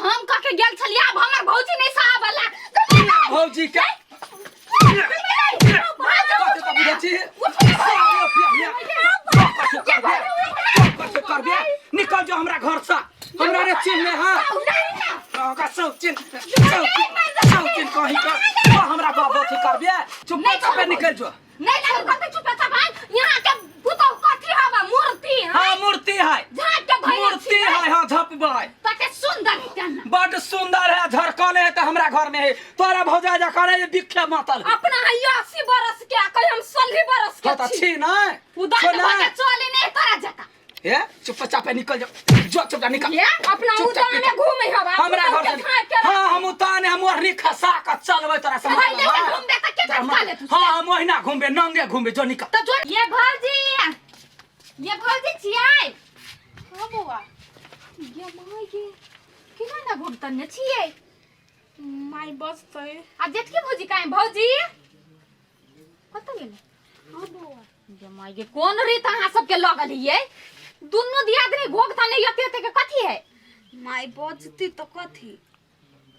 हम कह के गेल छलियै, आब हमर भौजी नहीं सहाबला। भौजी के कथी तऽ बुझै छी? सारे पिया कथी करबे, कथी करबे? निकल जो हमरा घर से, हमरा रे चिन्ह में। हां, का सब चिन्ह, सब सब चिन्ह कहीं का तो हमरा बाप अथी करबे। चुप चाप निकल जो। नहीं लागल कते चुप चाप है यहाँ के पुतौ कथी हवा मूर्ति है? हाँ, मूर्ति है। झाँक के धइले मूर्ति छियै। है, हाँ, झपबै। कते सुंदर है केना। बड सुंदर है, झरकल है तऽ हमरा घर में है। तोरा भौजा जा करे जे बिखे मातल है। अपना है 80 बरस के आ कहीं हम 16 बरस के हाँ तऽ छी। छी नहि। उदान छो भऽ के नहि। चले नहीं तोरा जका। हे, चुपचाप निकल जाओ, जो चुपचाप निकल। ये अपना चुपचाप उदान में निकल। घूमे हवा हमरा घर से झाँक के। हाँ, हम उताने हम ओढ़नी खसा के चलबै तोरा से। भाई लेके हाँ। घूमबे तऽ के तोरा खसा लेतू? हाँ, हम ओहिना घूमबे, नंगे घूमबे, जो निकल। तऽ जो। ये भौजी, ये भौजी छियै? हाँ बौआ। ये माय गे, केना ना भुगतन ने छियै? माय बजतै। आ जेठकी भौजी काहे? भौजी कतऽ गेलै? हाँ बौआ। ये माय गे, कोन रीत अहाँ सबके लगल ये? दुनू दियादनी घोघ तने एते एते के कथी है? माय बजती तऽ कथी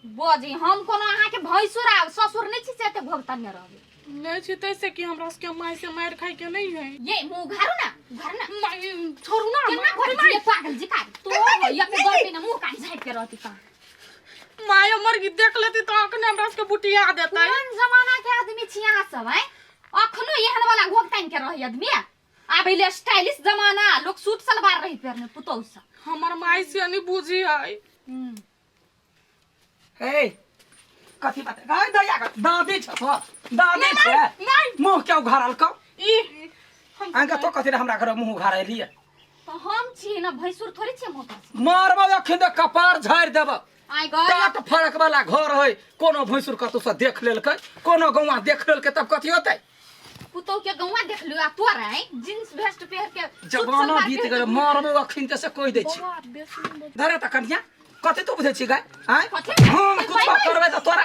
बजी? हम कोनो अहाँके भैंसुर आ ससुर नहि छी से एते घोघ तने रहबै। नहि छी तैसे कि हमरा सबके माय से मारि खाय के नहीं है। ये मुंह उघारू ना, उघारू ना। माय छोड़ू ना। केना घर छियै पागल जी का तो एते गर्मी ने मुंह कान झाँपि के रहती कहाँ। माय हमर की देख लेती तऽ अखने हमरा सबके बुटिया देतै। कोन जमाना के आदमी छी अहाँ सब हैं? अखनो एहन वाला घोघ तानि के रही आदमी? आब अइले स्टाइलिश जमाना, लोग सूट सलवार रही पहिरने पुतौह सब। हमर माय से नहीं बुझी है। हे, कथी बात है दैया के? दादी छ तो दादी छै। नहीं। मुंह क्यों उघारल कौ? ई हम अहाँके तो कथी रे हमरा घर मुंह उघारलियै? तऽ हम छी ने भैंसुर थोड़े छियै मोटर से। मारबो अखन तऽ कपार झाड़ि देबो। आइ गए टाट फरक वाला घर है, कोनो भैंसुर कतौ से देख लेलकै, कोनो गौआ देख लेलकै, तब कथी होतै? पुतौह के गौआ देख लियो आ तोर है जींस वेस्ट पहिर के सूट जमाना सलवार बीत पहिर गेल। के। मारबो अखन तऽ से कहि दै छी। बौआ बेसी नहीं बज। धरे तऽ कनिया, कथी तू बुझै छी गाय? आँय? कथी? हम कुछ करबै तऽ तोरा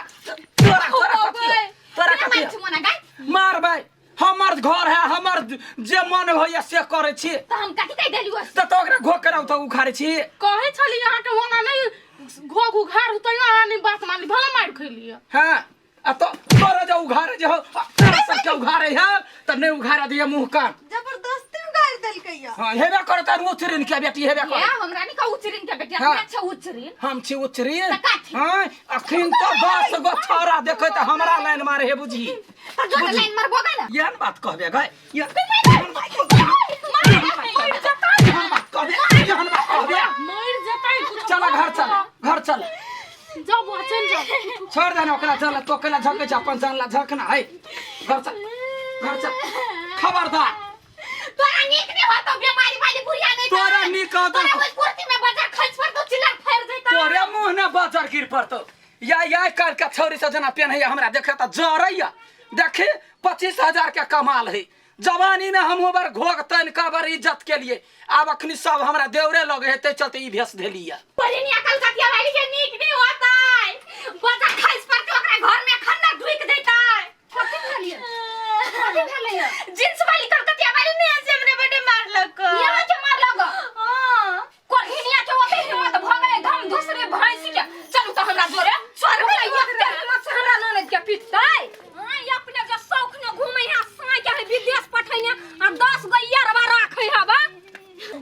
तोरा तोरा कथी हौ? तोरा केना कथी मारै छी मोना गाय? मारबै? हमर घर है, हमर जे मन होइया से करै छी। तऽ हम कथी कहि देलियो? तऽ तो ओकरा घोक कराउ तऽ उखाड़ै छी। कहै छली अहाँके ओना नहीं घोघ उघार तैयो अहाँ नहीं बात मानली, भले मारि खैलियै। हाँ, आ तो तोरा जे उघारे जे हो, तोरा सबके उघारे है तऽ नहि उघारे दिए मुँह कान। जबरदस्ती उगाड़ देलकै या। हाँ, हेबे करत आर उचरिन के बेटी हेबे ये कर। हमरा नहीं कहू उचरिन के बेटी। हाँ। हम छै उचरिन? हम छी उचरिन। तऽ काथी? हाँ, अखन तऽ 10 गो छौड़ा देखै तऽ हमरा लाइन मारे हे बुझी। तऽ जो लाइन मारबो गे ना। एहन बात कहबे गै, एहन बात एहन बात कहबे, एहन बात कहबे? मरि जेतै कुछ। चल घर, चल घर चल। जाओ बुआ, चलि जाओ। छोड़ देना ओकरा, चल। तो केला झकै छै अपन जान ला झकना है। घर चल, घर चल। खबरदार। तोरा नीक नहीं होतो बीमारी वाली बुढ़िया नहीं। तोरा नीक होतो। तोरा ओइ कुर्ती में बजर खसि पड़तो, चिल्ला फाड़ि जैतो। तोरे मुँह ने बजर गिर पड़तो। या या काल्हि के छौरी सब जेना पेन्हैया, हमरा देखे तऽ जरैया। देखी, 25,000 के कमाल है। जवानी में हम बर घोघ तन का बर इज्जत के लिए। आब अखनी सब हमरा देवरे लगे है, ते चलते ई भेष धेलिया। बहिनिया कलकतिया वाली के नीक नहीं होतै, बजर खसि पड़तो ओकरा घर में, खन्ना ढुकि जैतै। कथी भेलियै? कथी भेलैया? जींस वाली कलकतिया वाली ने से हमरे बड़े मारलक। यहाँ के मारलक? हां। कोढ़िनिया के ओते हिम्मत भ गेलै धम दूसरे भैंसी के। चलू तऽ हमरा जोरे चल। एते हिम्मत से हमरा ननद के पिटतै? हाँ, ई अपने जे शौक ने घूमै है, साँय के है विदेश पठैने आ 10 गो यारवा राखै हबा।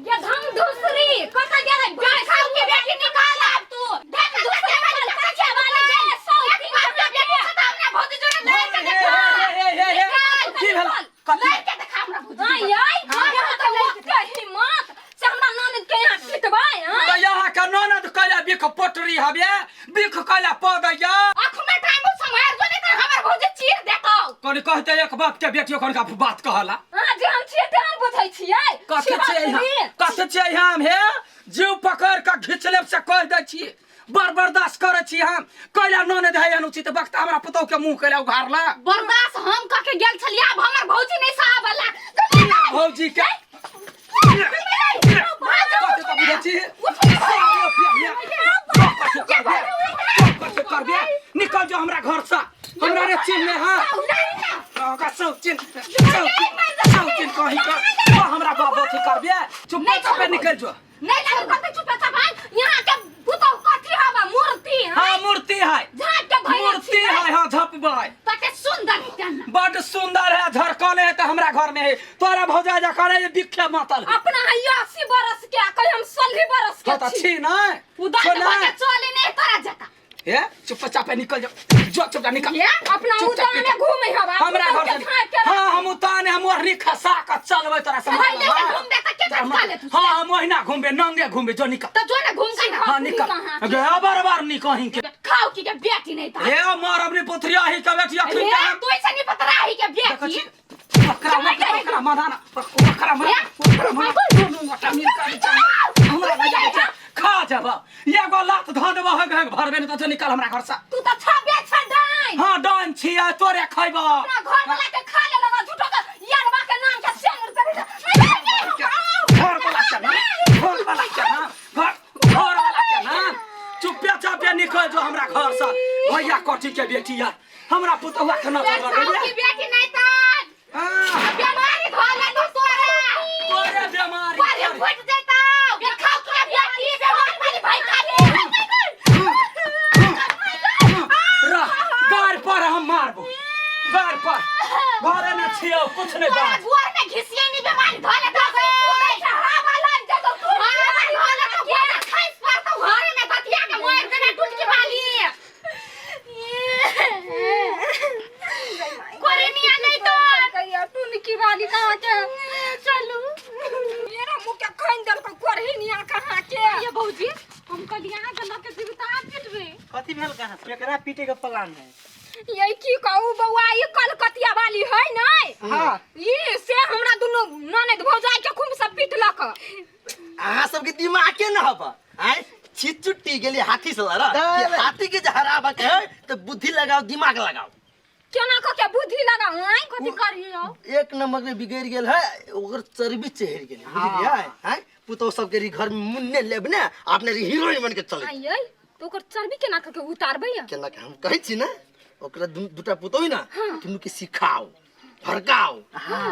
ये धम दूसरी कतऽ गेलै? भैंसी के बेटी निकाल आब तू। धम दूसरी कलकतिया वाली जे शौक के बेटी से तऽ हमरा भौजी जोरे लड़ि के हे, देखा। हे, हे, हे, हे, निकाल, की भेल? निकाल। कथी? लड़ि के देखा हमरा भौजी जोरे। हाँ, यहाँ तऽ ओते हिम्मत से हमरा ननद के यहाँ पिटबै? हाँ? तऽ यहाँ के ननद कैला बिख पोटरी हबे, बिख कैला पदैया? अखने टाइम सम्हार जो, नहीं तऽ हमर भौजी चीर देतौ। कनि कहते एक बाप के बेटियो कनि का बात कहला। अहाँ जे हम छियै तेहन बुझै छियै? कथी छियै हम? छिहत्तरी। कथी छियै हम? हे, जीव पकड़ के घीच लेब से कहि दै छी। बड़ बर्दाश्त करै छी हम। कैला ननद है अनुचित वक्त हमरा पुतौह के मुंह कैला उघारला? बर्दाश्त हम कऽ के गेल छलियै, आब हमर भौजी नहीं सहाबला। भौजी के कथी तऽ बुझै छी? सारे पिया कथी करबे, कथी करबे? निकल जो हमरा घर से, हमरा रे चिन्ह में। हाँ, का सब चिन्ह, सब सब चिन्ह कहीं का तो हमरा बाप अथी करबे। चुप नहीं चाप छोड़बो। निकल जो। नहीं लागल कते चुप चाप है यहाँ के पुतौह कथी हवा मूर्ति? पिटबै। तते सुंदर है तेना। बड सुंदर है, झरकल है त हमरा घर में है। तोरा भौजा जा करे जे बिखे मातल है। अपना है 80 बरस के, कहीं हम 16 बरस के हाँ त छी। छी नै। उदार छो भऽ के नै। चले नहीं तोरा जका। हे चुपचाप निकल जा, जो चुपचाप निकल। ये अपना चुपचाप उदान में निकल। घूमे हवा हमरा घर से हाँ हम उताने हम ओढ़नी खसा के चलबै तोरा से। भाई लेके घूमबे त के खा ले तू? हाँ हम ओहिना घूमबे, नंगे घूमबे, जो निकल। त जो ना घूम के ना। हाँ निकल गे, बार बार निकही के खाओ की के बेटी नहीं था। हे मार अपनी पुत्रिया ही के बेटी अखन ए के तू ऐसे नहीं पतरा ही के देखै बेटी। छी ओकरा ओकरा माधाना ओकरा ओकरा दुनू गोटा मिल के हमरा लग जाइ छै खा जब एगो लात धऽ देबो है घर भरबे नहीं तो निकल हमरा घर से। तू त छबे छ डाइन। हाँ डाइन छियै तोरे खैबो। अपना घर वाला के खा ले लगा झूठो के यारवा के नाम के सेन रुपया घर वाला के नाम, घर वाला के नाम, घर घर वाला के नाम। चुपे चापे निकल जो हमरा घर से। भैया कथी के बेटी यार हमरा पुतहुआ के नजर खाओ लग की बेटी नहीं था। हाँ बीमारी धोले तो तोरा तोरे बीमारी पर फुट जेता। ये खाओ की बेटी बीमार वाली भाई खा ले। रह गार पर हम मारबो, गार पर घरे न छियो कुछ नहीं तोरा बात। गोर में घिसिए नहीं बीमारी धोले तो हवा लग जेतो। हवा धोले तो गोर खैस पर तो घरे में दतिया के मार देना टुटकी वाली। कोरनिया नहीं तो टुनकी वाली कहाँ के चलू मेरा मुँह के खैन देल को कोरनिया कहाँ के। ये भौजी हम कल यहाँ के लके जीवित आ पिटबे। कथी भेल कहाँ केकरा पीटे के प्लान है? ये की कहू बौआ, ई कलकतिया वाली है नै? हाँ। ई से हमरा दुनू ननद भौजाई के खूब सब पिटलक। अहाँ सबके दिमाग के न हब आय छिचुट्टी गेली हाथी से लड़ दाल। हाथी के जे हराबा के है तो बुद्धि लगाओ दिमाग लगाओ। केना क के बुद्धि लगाओ आय कथी करियो? एक नंबर में बिगड़ गेल है ओकर चर्बी चढ़ गेल बुझलियै आय पुतौ सबके री घर में मुन्ने लेब ने अपने री हीरोइन बन के चले। आय तो ओकर चर्बी केना क के उतारबै? केना के हम कहै छी ने ओकरा दूटा पुतौ ना दुनू के सिखाओ भड़काओ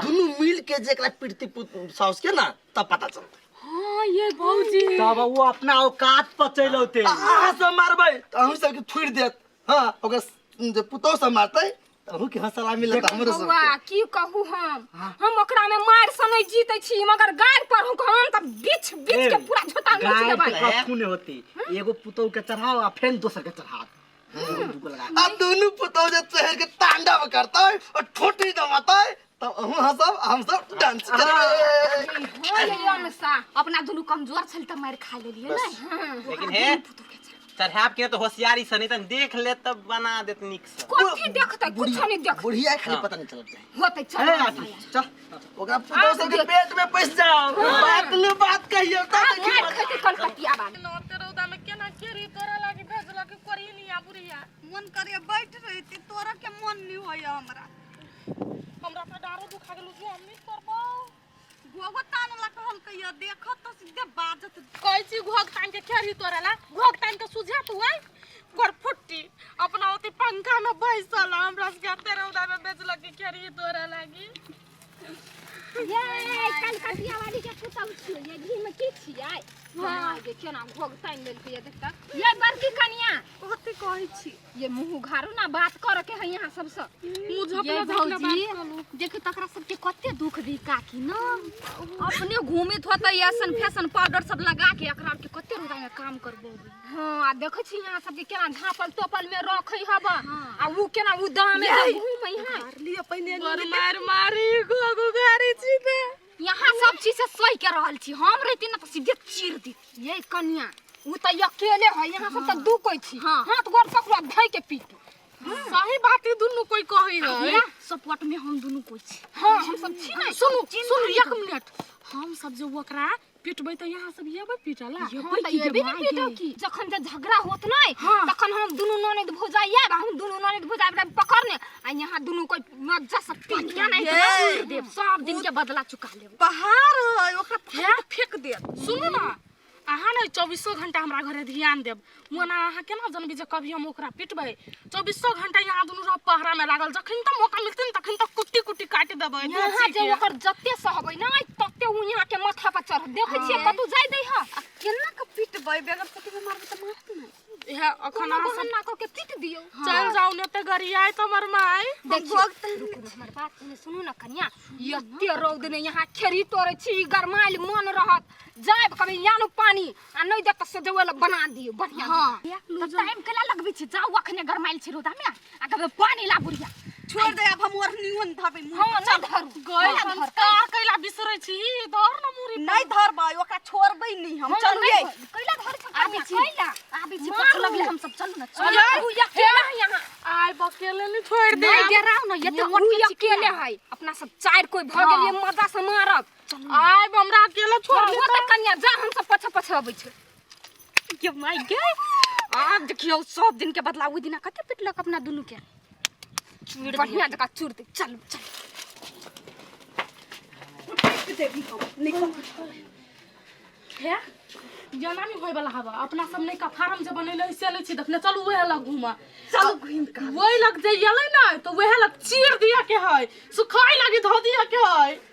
दुनू मिल के जेकरा पीटती साउस के ना तब पता चलतै। हाँ ये भौजी तब वो अपना औकात पर चलि औते। अहाँ सब मारबै तऽ अहूँ सबके थुड़ि देत। हाँ ओकरा जे पुतौ सब मारतै तऽ अहूँ के हंसला मिलत हमरो सबके। बौआ की कहू हम ओकरा में मार से नहीं जीते छी मगर गाड़ पर हम तऽ बीछ बीछ के पूरा झोटा नोच गाय लेबै। के कथू नहीं होती, एगो पुतौ के चढ़ाओ आ फेन दोसर के चढ़ाओ। आ दुनू पुतौ जे चढ़ के तांडव करतै और ठोटी दबातै तब अहूँ हंसब हम सब डांस करबै। हाँ ये अनुसा अपना दुनू कमजोर छल तऽ मार खा लेलियै नै। लेकिन हे चढ़ाब के तो होशियारी से नहीं तन देख ले तब बना देत निक से। कथी देखतै? कुछ नहीं देखतै। बुढ़िया खाली पता नहीं चलत जाए। होतै चल चल ओकरा पुतौ सबके पेट में पैस जाओ बात न बात कहियो तब देखी मार खैतै कलकतिया वाली। नौते रौदा में केना केरी तोरा लागी भेजलक कोरी निया बुढ़िया। मन करे बैठ रहती तोरा के मन नहीं होय हमरा। हमरा त डारो दुखा गेल जो हम नहीं करबो। घोघो तानला कहल कहियो देखत तो सीधे बाजत। कहै छी घोघ तान के खेरी तोरा ला घोघ तान के सुझा तू आइ गोरफुट्टी अपना ओती पंखा में बैसल हमरा सबके एते रौदा में बेचलक कि खेरी तोरा लागी। ये कलकतिया वाली के पुतौ छियै ये घी में की छियै? हाँ ये केना घोघ तानि लेलकै ये देखता। ये बड़की कनिया कथी कहै छी? ये मुँह उघारू ना बात कर के है यहाँ सबसे। मुँह झपला ये झपला बात भौजी करू। देखी तकरा सबके कते दुख दी काकी न अपने घूमित होतै ऐसन फैशन पाउडर सब लगा के एकरा के कते रौदा में काम करबो। हाँ आ देखै छी यहाँ सबके केना झापल तोपल में रखै हब आ उ केना उ दाम में घूमै है। लिअ पहिने बड़ मार मारी घोघ उघारी छी ते। यहाँ सब चीज से सही के रहल छी हम रहती ना तो सीधे चीर दी। ये कनिया उ त अकेले है यहाँ सब त दू कोई छी। हाथ गोर पकड़ो धइ के पीटू। सही बात है दुनू कोई कहै है। सपोर्ट में हम दुनू कोई छी। हाँ हम सब छी ना। सुनू सुनू एक मिनट हम सब जे ओकरा पिटबै त यहाँ सब एबै पिटला। हाँ त एबे ने पीटो की जखन जे झगड़ा होत नै तखन हम दुनू ननद भौजाई आएब हम दुनू ननद भौजाई ओकरा पकड़ने आ यहाँ दुनू कोई मज्जा से पीटिया नहीं त चीर देब सब दिन के बदला चुका लेब। पहाड़ है ओकरा पहाड़ के फेंक देब। सुनू ना अहाँ ने 24 घंटा हमरा घरे ध्यान देब मोना अहाँ केना जानबी जे कभी हम ओकरा पिटबै? 24 घंटा यहाँ दुनू रह पहरा में लागल जखन त मौका मिलतै तखन त कुट्टी कुट्टी काटि देबै। यहाँ जे ओकर जते सहबै नै तते उ यहाँ के माथा पर चढ़त। देखै छियै कतौ जाय दै ह। आ केना के पिटबै? बेगर पति में मारबै त मारत नै। इहे अखन कोनो अहाँ सब बहाना कऽ के पीट दियौ। चल जाउ ने तऽ गरियाय तऽ हमर माय। देखियौ, रुकू ने, हमर बात ने सुनू ने कनिया। एते रौद ने यहाँ खेरी तोड़ै छी, ई गरमायल मन रहत। जायब कभी यानु पानी आ नहि देत तऽ सजबै लए बना दियौ बढ़िया। हाँ, तऽ टाइम केला लगबै छी? जाउ, अखने गरमायल छी रौदा में आ कभी पानी ला बुढ़िया। छोड़ दे, आब हम ओढ़नियो ने धरबै मुँह। हाँ, नहि धरू। गई संस्कार कैला बिसरै छी? धर न मुरी। नहीं धरबै, ओकरा छोड़बै नहीं हम। हाँ, चलू नहि ये। कैला धर छै आबै छी। कैला? आबै छी, मारू। पाछू लगले हम सब। चलू ने, चलू। चलू, अकेला है यहाँ। आइ बकेले ने छोड़ दे। नहीं डराउ ने, एते उ मोटके छी। अकेले है, अपना सब चारि कोई भऽ गेलियै, मजा से मारब। आइ हमरा अकेले छोड़ दे। हो तऽ कनिया जा, हम सब पछे पछे अबै छै। गे माय गे, आब देखियौ सब दिन के बदला। ओहि दिना कते पिटलक अपना दुनू के। बढ़िया जकाँ चूर दे। चलू चलू। हे, जेना नहीं होय वाला हवा। अपना सब नहीं का फार्म जे बनेले से ले छी देखने। चलू वएह लग घूमा। चलू घूमि कऽ। वही लग जे एलै ना तो वएह लग चीर दिया के है, सुखाई लगी धो दिया के है।